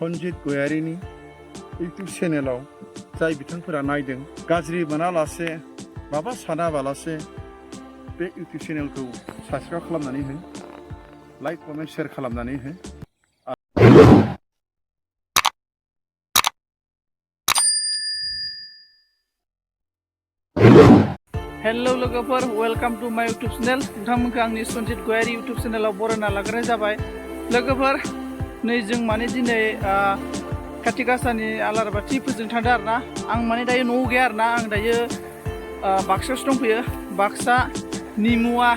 Sonjit Goyariनि YouTube चेनेलाव जाय बिथांफोरा नायदों गाज्रि मोनालासे माबा सानाबालासे बे YouTube चेनेलखौ साबस्क्राइब खालामनानै हो, लाइक कमेन्ट शेयार खालामनानै हो। हेलो लोगोफोर, वेलकाम टू माय यूट्यूब चेनेल। नोंथांमोनखौ आंनि सन्जित गयारी यूट्यूब चेनेलाव बरायना लाग्रोनाय जाबाय। लोगोफोर, नै जों माने दिनै कार्तिक गासानि आलारि बाथि फोजोंनो थांदों आरोना। आं माने दायो न'आव गैया आरोना, आं दायो बाक्सायावसो दंफैयो। बाक्सा निमुवा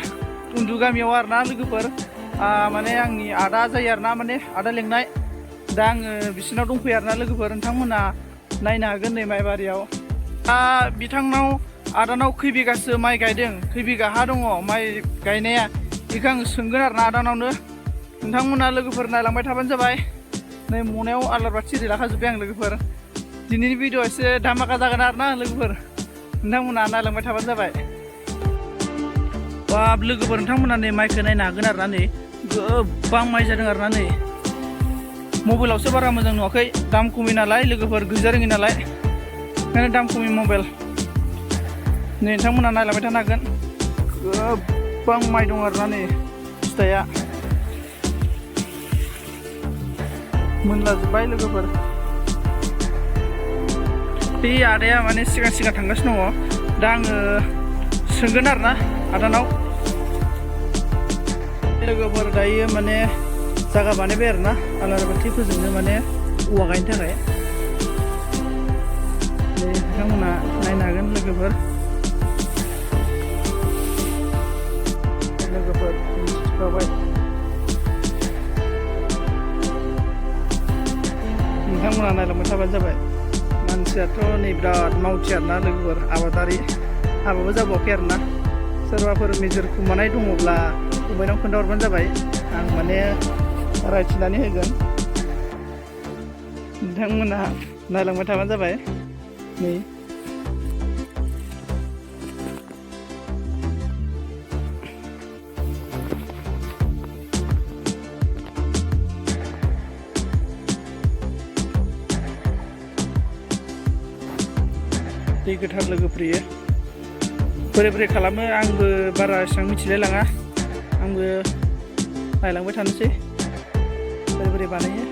उन्दु गामियाव आरोना लोगोफोर। माने आंनि आदा जायो आरोना, माने आदा लेंनाय। दा आङो बिसिनाव दंफैयो आरोना लोगोफोर। नोंथांमोना नायनो हागोन नै माइबारियाव। बिथांनाव आदानाव खै बिगासो माइ गायदों, खै बिगा हा दङ माइ गायनाया, बेखौ आं सोंगोन आरोना आदानावनो। नोंथांमोना लोगोफोर नायलांबाय थाबानो जाबाय। नै मनायाव आलारि बाथि ओरै लाखाजोब्बाय आं लोगोफोर। दिनैनि भिडिअ एसे धामाका जागोन आरोना लोगोफोर, नोंथांमोना नायलांबाय थाबानो जाबाय। बाब लोगोफोर, नोंथांमोना नै माइखौ नायनो हागोन आरोना। नै गोबां माइ जादों आरोना। नै मबाइलावसो बारा मोजां नुवाखै, दाम खमि नालाय लोगोफोर, गैजा रोङि नालाय, ओंखायनो दाम खमि मबाइल। नै नोंथांमोना नायलांबाय थानो हागोन, गोबां माइ दं आरोना। नै फिथाइया मोनलाजोब्बाय लोगोफोर। बे आदाया माने सिगां सिगां थांगासिनो दङ। दा आङो सोंगोन आरोना आदानाव। लोगोफोर दायो माने जागा बानायबाय आरोना आलारि बाथि फोजोंनो, माने औवा गायनो थाखाय। नोंथांमोना नायनो हागोन लोगोफोर। नोंथांमोना नायलांबाय थाबानो जाबाय। मानसियाथ' नै बिराद मावथि आरोना लोगोफोर, आबादारि। हाबाबो जाबावाखै आरोना। सोरबाफोर मेजर खुमानाय दङब्ला फंबायनाव खोन्थाहरबानो जाबाय, आं माने रायथिनानै होगोन। नोंथांमोना नायलांबाय थाबानो जाबाय। नै दै गोथार लोगोफोर, बोरै बोरै खालामो आंबो बारा एसेबां मिथिलाय लाङा। आंबो नायलांबाय थानोसै बोरै बोरै बानायो।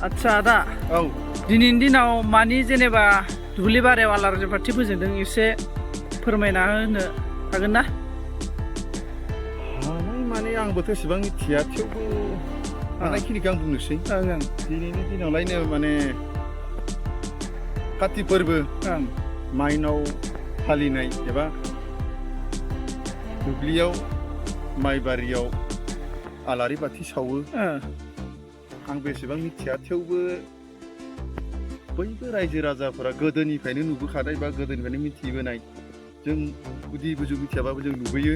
आच्छा आदा, दिनैनि दिनाव मानि जेनेबा दुब्लि बारियाव आलारि बाथि फोजोंदों, एसे फोरमायना होनो हागोन ना? माने आंबोथ' एसेबां मिथिया, थेवबो हानायखिनिखौ आं बुंनोसै। दिनैनि दिनावलायनो माने काति फोरबो, माइनाव फालिनाय एबा दुब्लियाव माइ बारियाव आलारि बाथि सावो। आं बेसेबां मिथिया, थेवबो बयबो रायजो राजाफोरा गोदोनिफ्रायनो नुबोखानाय बा गोदोनिफ्रायनो मिथिबोनाय जों गुदि बुजु मिथियाबाबो जों नुबोयो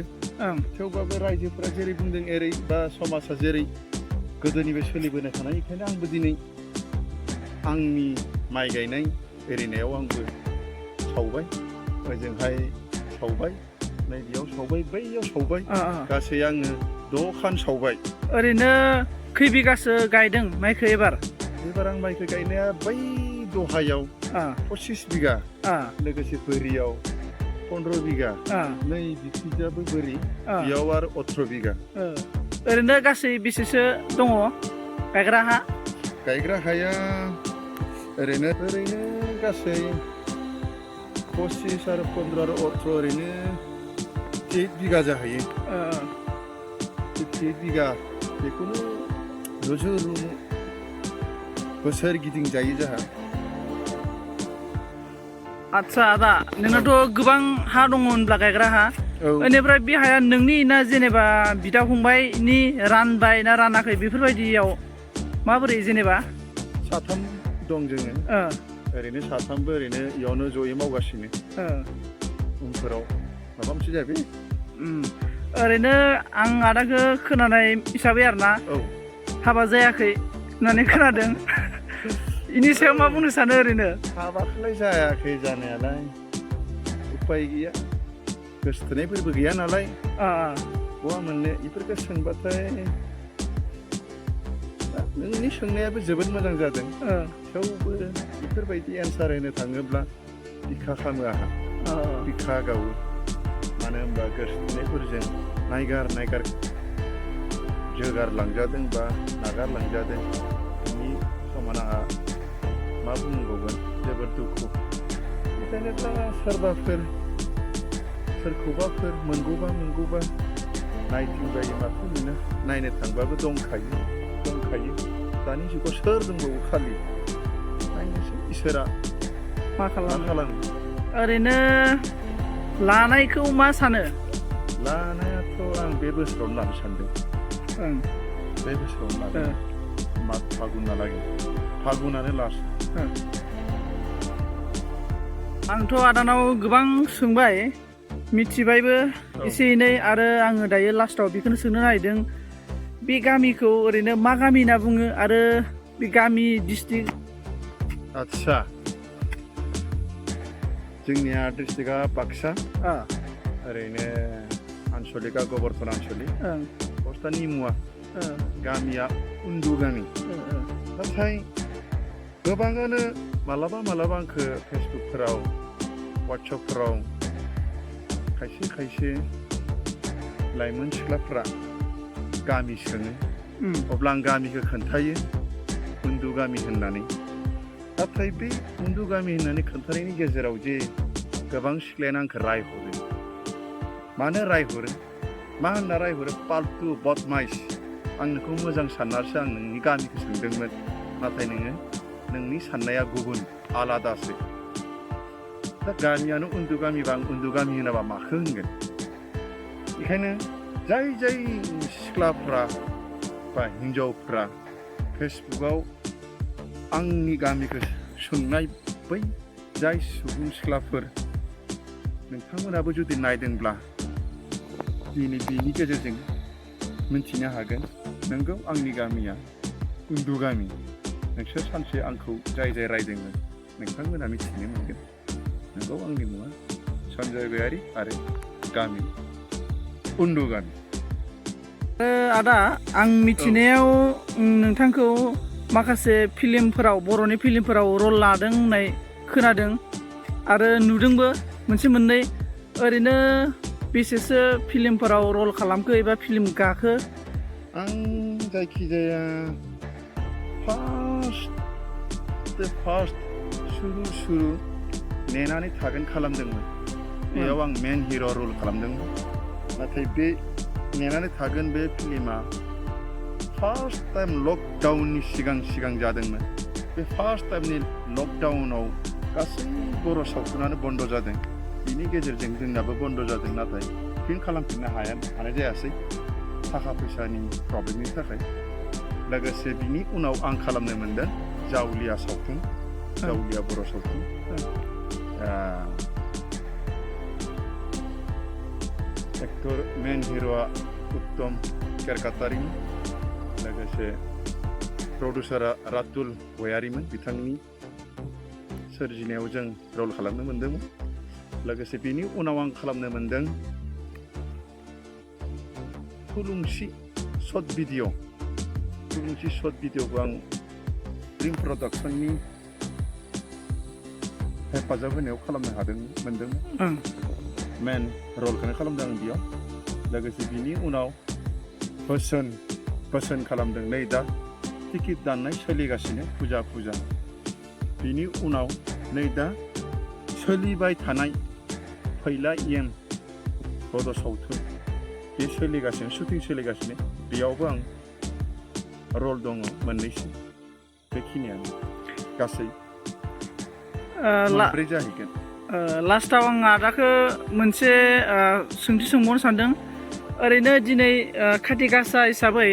थेवबाबो रायजोफोरा जेरै बुंदों एरै बा समाजा जेरै गोदोनिफ्राय सोलिबोनाय थानाय बेखायनो आंबो दिनै आंनि माइ गायनाय एरिनायाव आंबो सावबाय ओजोंहाय सावबाय नैबेयाव सावबाय बैयाव सावबाय गासै आङो 6 खान सावबाय। ओरैनो खै बिगासो गायदों माइखौ एबार आं माइखौ गायनाया बै दहायाव 25 बिगा लोगोसे बोरियाव 15 बिगा नै बिथिंजाबो बोरि बेयाव आरो 18 बिगा ओरैनो गासै बेसेसो दङ गायग्रा हा? गायग्रा हाया ओरैनो गासै 25 आरो 15 आरो 18 ओरैनो 8 बिगा जाहैयो। 8 बिगा बेखौनो रुजु बोसोर गिदिंजायो जोंहा। आदसा आदा नोंनाथ' गोबां हा दङ होनब्ला गायग्रा हा बेनिफ्राय बे हाया नोंनि ना जेनेबा बिदा फंबायनि रानबाय ना रानाखै बेफोरबायदियाव माबोरै जेनेबा? 3 दं जोङो ओरैनो 3बो ओरैनो इयावनो जयै मावगासिनो उनफोराव माबा मोनसे जाबाय। ओरैनो आं आदाखौ खोनानाय हिसाबै आरोना हाबा जायाखै होननानै खोनादों इनि सायाव मा बुंनो सानो? ओरैनो हाबाखौलाय जायाखै जानायालाय उपाय गैया गोसथोनायफोरबो गैया नालाय बहा मोननो बेफोरखौ सोंबाथाय नोंनि सोंनायाबो जोबोद मोजां जादों थेवबो बेफोरबायदि एन्सार होनो थाङोब्ला बिखा खामो आंहा बिखा गावो मानो होनबा गोसथोनायफोरजों नायगार जोगारलांजादों बा नागारलांजादों बिनि समान आंहा मा बुंबावगोन जोबोद दुखु बेखायनो सोरबाफोर सोरखौबाफोर मोनगौबा नायथिंबायो माथो मोनो नायनो थांबाबो दंखायो दानि जुगाव सोर दंबावो खालि नायनोसै इसोरा मा खालामो। ओरैनो लानायखौ मा सानो? लानायाथ' आं बे बोसोरावनो लानो सानदों बे बोसोरावनो लागोन माग फागुनहालागै फागुनानो लास्ट। आंथ' आदानाव गोबां सोंबाय मिथिबायबो एसे एनै आरो आङो दायो लास्टाव बेखौनो सोंनो नागिरदों बे गामिखौ ओरैनो मा गामि होनना बुङो आरो बे गामि डिस्ट्रिक्ट? आदसा जोंनिया डिस्ट्रिक्टआ बाक्सा ओरैनो आनसलिकआ गबर्धन आनसलिक पस्टआ निमुवा गामिया उन्दु गामि। नाथाय गोबाङानो मालाबा आंखौ फेसबुकफोराव वाट्सएपफोराव खायसे लाइमोन सिख्लाफ्रा गामि सोङो अब्ला आं गामिखौ खोन्थायो उन्दु गामि होननानै। नाथाय बे उन्दु गामि होननानै खोन्थानायनि गेजेराव जे गोबां सिख्लायानो आंखौ रायहरो मानो रायहरो मा होनना रायहरो फाल्तु बदमाइस आं नोंखौ मोजां साननासो आं नोंनि गामिखौ सोंदोंमोन नाथाय नोंनि साननाया गुबुन आलादासो। दा गामियानो उन्दु गामिबा आं उन्दु गामि होनाबा माखौ होनगोन? बेखायनो जाय सिख्लाफ्रा बा हिन्जावफ्रा फेसबुकआव आंनि गामिखौ सोंनाय बै जाय सुबुं सिख्लाफोर नोंथांमोनाबो जुदि नायदोंब्ला दिनै बेनि गेजेरजों मिन्थिनो हागोन नोंगौ आंनि गामिया उन्दु गामि। नोंसोर सानसे आंखौ जाय रायदोंमोन नोंथांमोना मिथिनो मोनगोन नोंगौ आंनि मुङा सन्जय गयारि आरो गामि उन्दु गामि। आदा आं मिथिनायाव नोंथांखौ माखासे फिल्मफोराव बर'नि फिल्मफोराव रल लादों होननाय खोनादों आरो नुदोंबो मोनसे मोननै। ओरैनो बेसेसो फिल्मफोराव रल खालामखो एबा फिल्म गाखो? आं जायखिजाया फार्स्ट सुरु नेनानै थागोन खालामदोंमोन बेयाव आं मेन हिर' रल खालामदोंमोन। नाथाय बे नेनानै थागोन बे फिल्मा फार्स्ट टाइम लकडाउननि सिगां जादोंमोन। बे फार्स्ट टाइमनि लकडाउनाव गासै बर' सावथुनानो बन्द जादों बिनि गेजेरजों जोंनाबो बन्द जादों नाथाय फिल्म खालामफिननो हानाय जायासै थाखा फैसानि प्रब्लेमनि थाखाय। लोगोसे बिनि उनाव आं खालामनो मोनदों जावलिया सावथुन जावलिया बर' सावथुन एक्टर मेन हिर'आ उत्तम केरकातारिमोन लोगोसे प्रडिउसारा रातुल गयारिमोन बिथांनि सोरजिनायाव जों रल खालामनो मोन्दोंमोन लोगोसे बिनि उनाव आं खालामनो मोन्दों थुलुंसि शर्ट भिडिअ'खौ आं ड्रिम प्रडाक्शननि हेफाजाब होनायाव खालामनो मोन्दोंमोन मेन रलखौनो खालामदों आं बेयाव लोगोसे बिनि उनाव बोसोन खालामदों नै दा टिकेट दाननाय सोलिगासिनो फुजा बिनि उनाव नै दा सोलिबाय थानाय फैला इएम बड' सावथुन बे सोलिगासिनो शुटिं सोलिगासिनो बेयावबो आं रल दङ मोननैसो बेखिनियानो गासै मोनब्रै जाहैगोन लास्टाव आं आदाखौ मोनसे सोंथि सोंबावनो सानदों ओरैनो दिनै खाथि गासा हिसाबै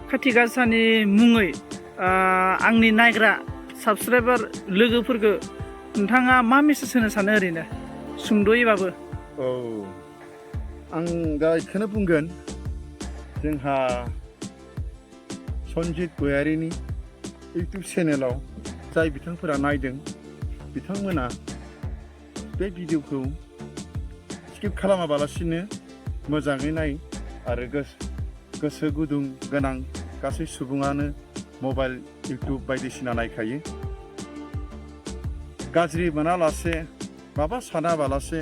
खाथि गासानि मुङै आंनि नायग्रा साबसक्राइबार लोगोफोरखौ नोंथाङा मा मेसेज होनो सानो ओरैनो सुंद'यैबाबो आं दा बेखौनो बुंगोन जोंहा सन्जित गयारिनि इउटुब चेनेलाव जाय बिथांफोरा नायदों बिथांमोना बे भिडिअखौ स्किप खालामाबालासिनो मोजाङै नाय आरो गोसो गुदुं गोनां गासै सुबुङानो मबाइल इउटुब बायदिसिना नायखायो गाज्रि मोनालासे माबा सानाबालासे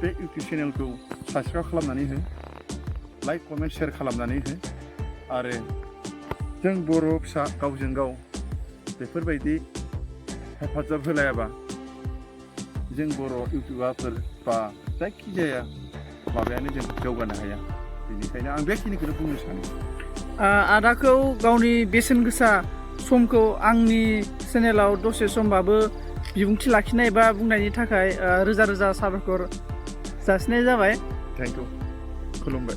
बे इउटुब चेनेलखौ साबस्क्राइब खालामनानै हो लाइक कमेन्ट शेयार खालामनानै हो आरो जों बर' फिसा गावजों गाव बेफोरबायदि हेफाजाब होलायाबा जों बर' इउटुबारफोर बा जायखिजाया माबायानो जों जौगानो हाया बेनिखायनो आं बेखिनिखौनो बुंनो सानो आदाखौ गावनि बेसेन गोसा समखौ आंनि चेनेलाव दसे समबाबो बिबुंथि लाखिनाय बा बुंनायनि थाखाय रोजा रोजा साबायखर जासिनाय जाबाय थेंक इउ खुलुमबाय